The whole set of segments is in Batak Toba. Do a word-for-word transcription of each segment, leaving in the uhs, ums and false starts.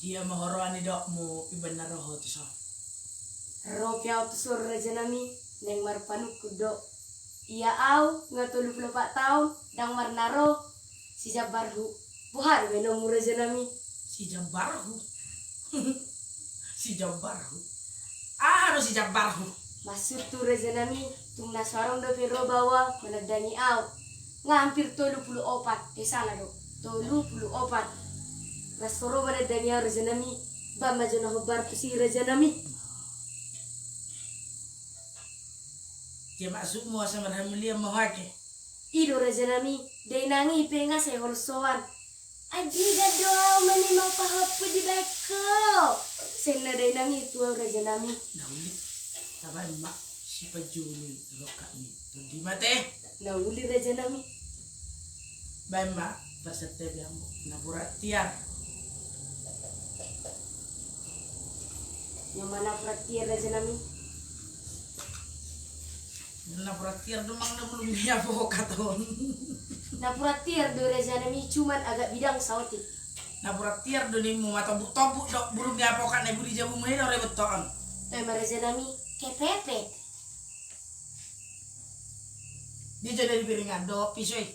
Ia ma huroha ni dokmu, ibaen na ro ho tu son? Ro pe au tu son, raja nami, naeng marpanungkun do. Ia au nga tolu pulu opat taon ndang marnaro sijambarhu. Boha do baenonmu, raja nami? Sijambarhu? Sijambarhu? Aha do sijambarhu? Maksudhu, raja nami, tung na so adong dope ro baoa manandangi au. Nga hampir tolu pulu opat, eh, salah do, tolu pulu opat. Las so ro manandangi au, raja nami. Baen ma jo na hombar tusi, raja nami. Dia maksudmu asa marhamulian ma ho ate? I do, raja nami, dainang i pe nga sai holsoan. Andigan do au manima pahompu dibaen ho, ninna dainang i tu au, raja nami. Na uli, tabaen ma sipanjujung ni rongkap ni tondi ma ate. Na uli, raja nami. Baen ma parsantabianmu, napuran tiar. Ia ma napuran tiar, raja nami. Napuran tiar do manang na bulung ni apokat on? Napuran tiar do, raja nami, cuman agak bidang saotik. Napuran tiar do nimmu, matombuk-tombuk do bulung ni apokat na buni jabumuna i do rebot on. Toe ma, raja nami, kepepet. Dia jo dari piringan do piso i.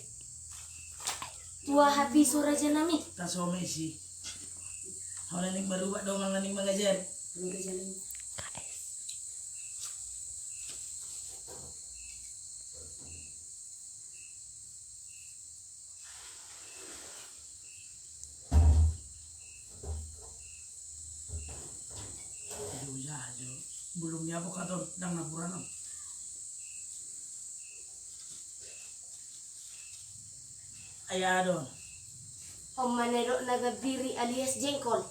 Tu aha piso, raja nami? Taso ma isi. Ho na ning marubak do manang na ning mangajari. Raja nami. Aduh, jaha jo. Bulung ni apokat on ndang napuran on. Ai aha do on? On ma na nidokna gambiri alias jengkol.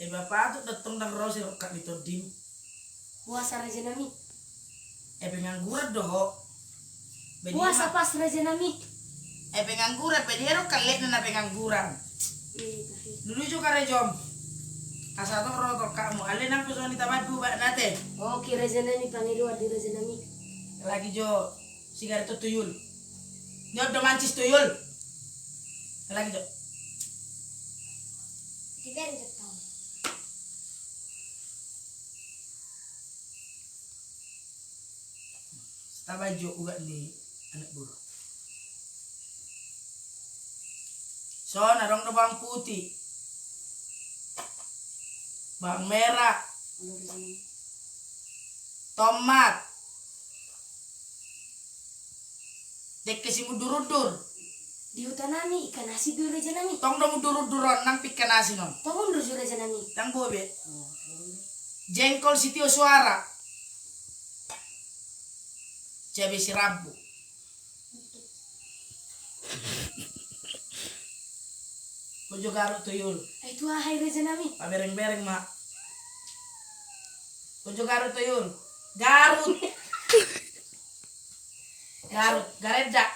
Eba patut do tong ndang ro si rongkap ni tondim. Puasa, raja nami. Eh, pengangguran do ho. Puasa pas, raja nami. Eh, pengangguran, badia do kallekna na pengangguran. Lului jo karejom. Asa tong ro rongkapmu, alai nang pe songon i tabaen pe ubatna ate. Oke, raja nami, pangidoan di raja nami. Lagi jo sigaret tu tuyul. Ni on do mancis tuyul. Lagi jo. Sigaret tu tuyul. Tabaen jo ubat ni anak boru. Son, adong do bawang putih, bawang merah, tomat. Dengke simundur-undur. Di huta nami ikan asin do, raja nami. Tong do mundur-undur on, nang pe ikan asin on. Tong undur jo, raja nami. Ndang boi be. Jengkol sitio suara. Cabe sirambu. Bojo garut tuyul. Ai tu aha i, raja nami? Pabereng-bereng ma. Bojo garut tuyul. Garut. Garut, garendak.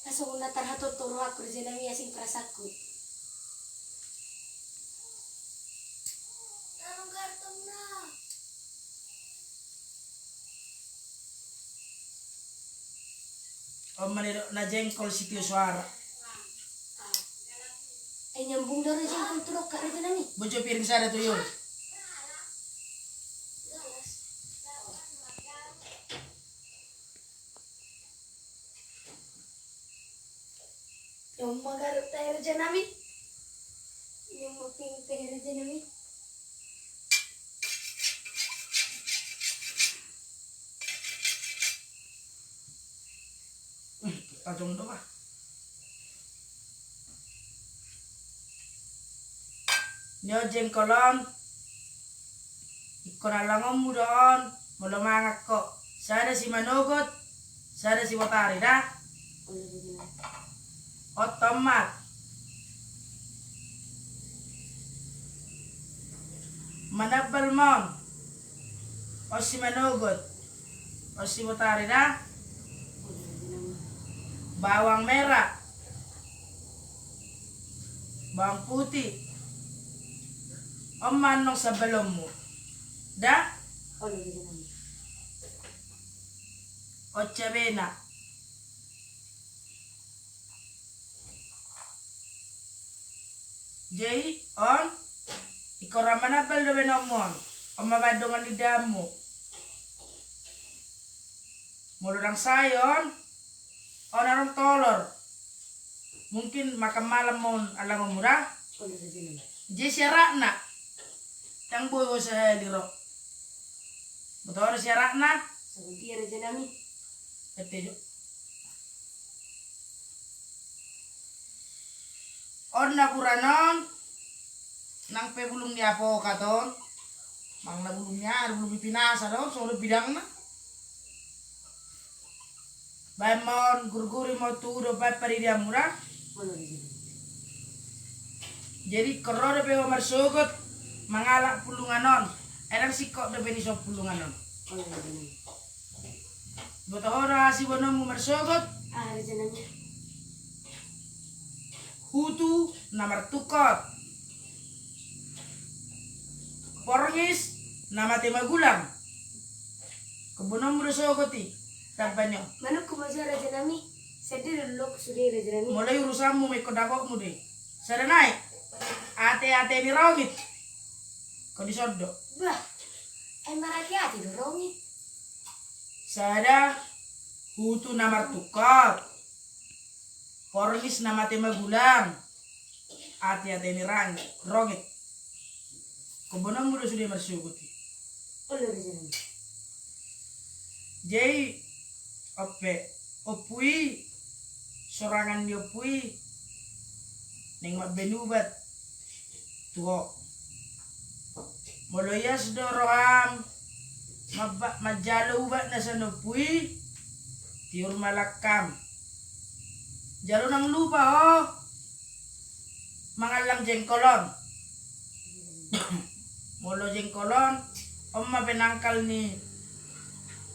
Langsung na tarhato tu rohangku, raja nami, asing perasaanku. On ma nidokna jengkol sitio suara. Eh, nyambung do, raja, jengkol tu rongkap, raja nami. Bojo piring sada tuyul. Nyambung ma garut tahe, raja nami. Nyambung ma piring tahe, raja nami. Tajom do bah. Ni on jengkol on. Ingkon allangonmu do on molo mangan ho. Sada simanogot, sada sibotari da. On tomat. Manambal ma on. On simanogot. On sibotari da. Bawang merah. Bawang putih. On ma annon sambalonmu. Da. On cabena. Jadi on, ingkon ra manambal dope nonmu on. On ma baen dongan ni damu. Molo ndang sae on, on adong tolor. Mungkin makan malam on alangonmu da. Jadi syaratna. Ndang boi ho sahali ro. Boto ho do syaratna. Songon dia raja nami. Ete jo. On napuran on, nang pe bulung ni apokat on, mang na bulung ni aha, bulung ni pinasa do on, songon bidangna. Baen ma on, gurguri ma on tu udon, baen paridianmu da. Jadi ingkon ro dope ho marsogot mangalap pulungan on. Ai ndang singkop dope ni son pulungan on. Boto ho do aha siboanonmu marsogot? Hutu na martungkot. Porngis na mate magulang. Ingkon boanonmu do sogot i. Tamba ni on. Manukku ma jo raja nami. Sada do lok sude raja nami. Molo i urusanmu ma, ingkon dapotmu do i. Sada nai. Ate-ate ni rongit. Ingkon dison do. Bah. Ai marate-ate do rongit. Sada, hutu na martungkot. Porngis na mate magulang. Ate-ate ni rang-, rongit. Ingkon boanonmu do sude marsogot i. Jadi, on pe, ompu i, sorangan ni ompu i, naeng mambaen ubat tu ho. Molo ias do roham mamba-, manjalo ubat na sian ompu i, tiur ma langkam. Jala unang lupa ho mangallang jengkol on. Molo jengkol on, on ma penangkal ni,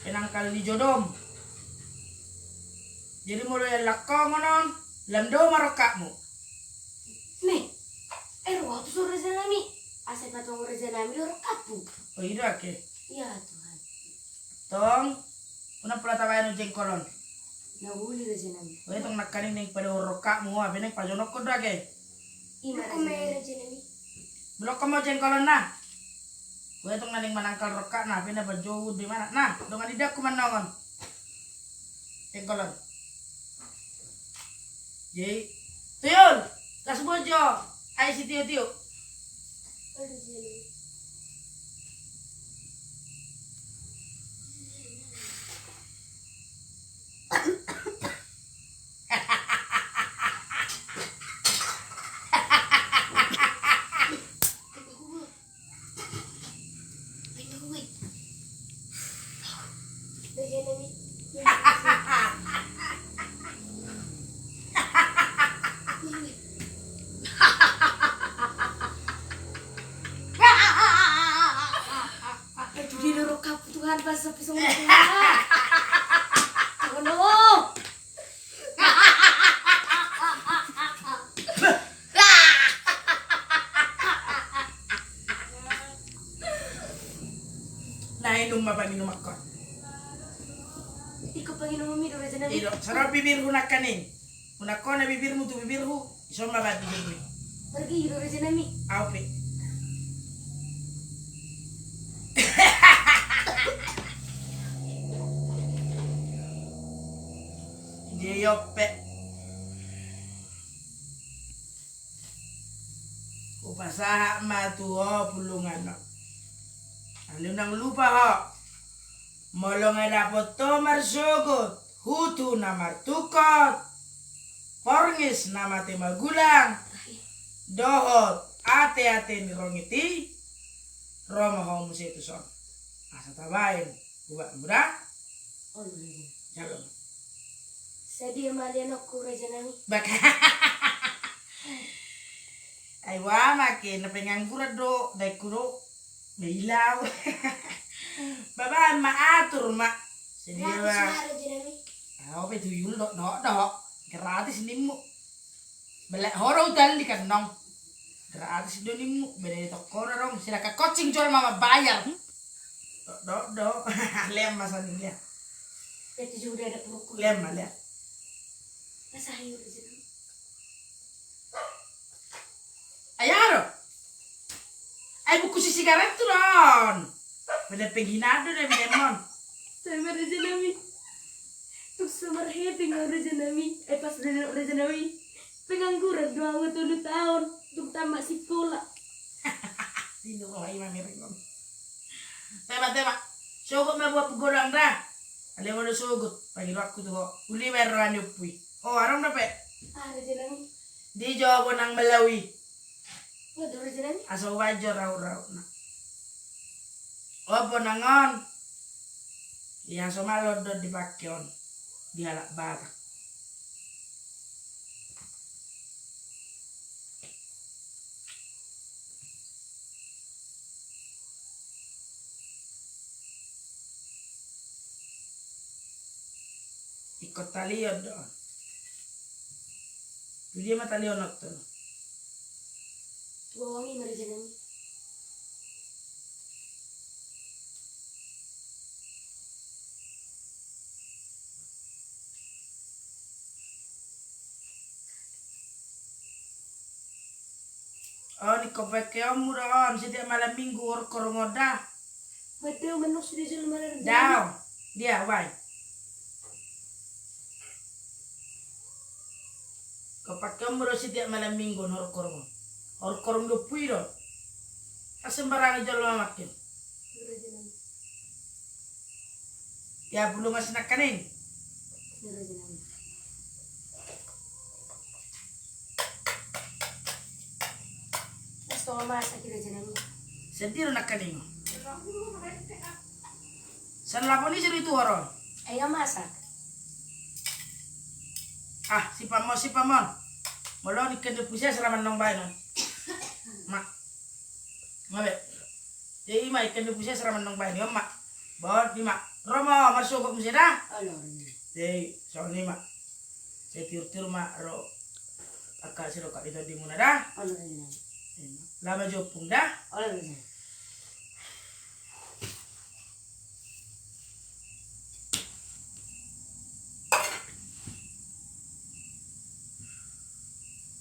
penangkal ni jodom. Jadi molo iallang ho on, lam dao ma rongkapmu. Nih, eh, ro au tu son raja nami. Asa patongon raja nami do rongkapmu. O, i do ake. Iya Tuhan. Tong, unang pola tabaen on jengkol on. Na uli raja nami. Ue tong nangkaning naeng padao rongkapmu, hape naeng pajonokhon do ake. Ima raja nami. Blokhon ma jengkol on na. Ue tong na naeng manangkal rongkapna, hape na pajou do imana. Na, dongan ni daku ma on. Jengkol on. Jadi, tuyul, las bojo, ai sitio-tio. Tuhan, pas sepi semua. Oh no. Na inum ma panginumakkon. Iko panginumanmi do raja nami. Ido, saro bibirhu nangkaning. Unang hona bibirmu tu bibirhu, ison ma baen bibirmi. Pergi do raja nami. Au pe. Dia iope. Hupasahat ma tu ho pulungan on. Alai unang lupa ho. Molo nga dapot ho marsogot, hutu na martungkot, porngis na mate magulang, dohot ate-ate ni rongit i, ro ma ho muse tu son. Asa tabaen ubatmu da. Olo, raja. Jalo. Sadia ma lianonku raja nami. Bak. Ai wa ma ke na pengangguran do daengku do. Bailau. Babaen ma, atur ma. Sadia ma. Raja nami. Au pe tuyul do, do, do. Gratis nimmu. Belek ho do utan di kanong. Gratis do nimmu, beda di toko do dong. Sedangkan kocing jual mama bayar. Do, do. Lean ma sani, lean. Itu juga ada perukku. Lean ma, lean. Masa ayo di sini. Ayo, aro. Ai buku si sigaret tu don. Pada penghinaan do na minum on. Sama Raja Nami. Tuk sama hepeng Raja Nami. Eh, pas Raja Nami. Pengangguran do au tolu taon. Tuk tamat sikola. Sinu ko ai mamiring on. Tema, tema. Sogot ma buat pegodang da. Ale molo sogot. Pangido aku tu ho. Uli ma roha ni ompu i. Oh, arang dope. Ah, Raja Nami. Di Jawa nang Malawi. Asa ubaen jo rau-rau na. Opo nang on. Ia so malo do dipake on di halak Batak. Ingkon talion do on. Tu dia ma talion on tu? Tu bawang i ma Raja Nami. On ingkon pakeonmu do on setiap malam minggu horong-horong on da. Mateo manuk sudah jual malam. Dao. Dia, wai. Ingkon pakeonmu do setiap malam minggu horong-horong on. Horong-horong ni ompu i do. Sembarangan jolo mamake. Ia bulung asi nangkaning. Sendiri nangkaning. San lapon i seri tu horong. Ayo masak. Ah, si pamon, si pamon. Molo ni kende puses raman nong baen on. Ma. Ngabe. Jadi ma ikan di puses raman nong baen on ma. Bawa di ma. Romo marsogot muse da. Jadi soni ma. Saya tiur-tiur ma ro. Akal si rokat itu di muna da. Lama jopung da.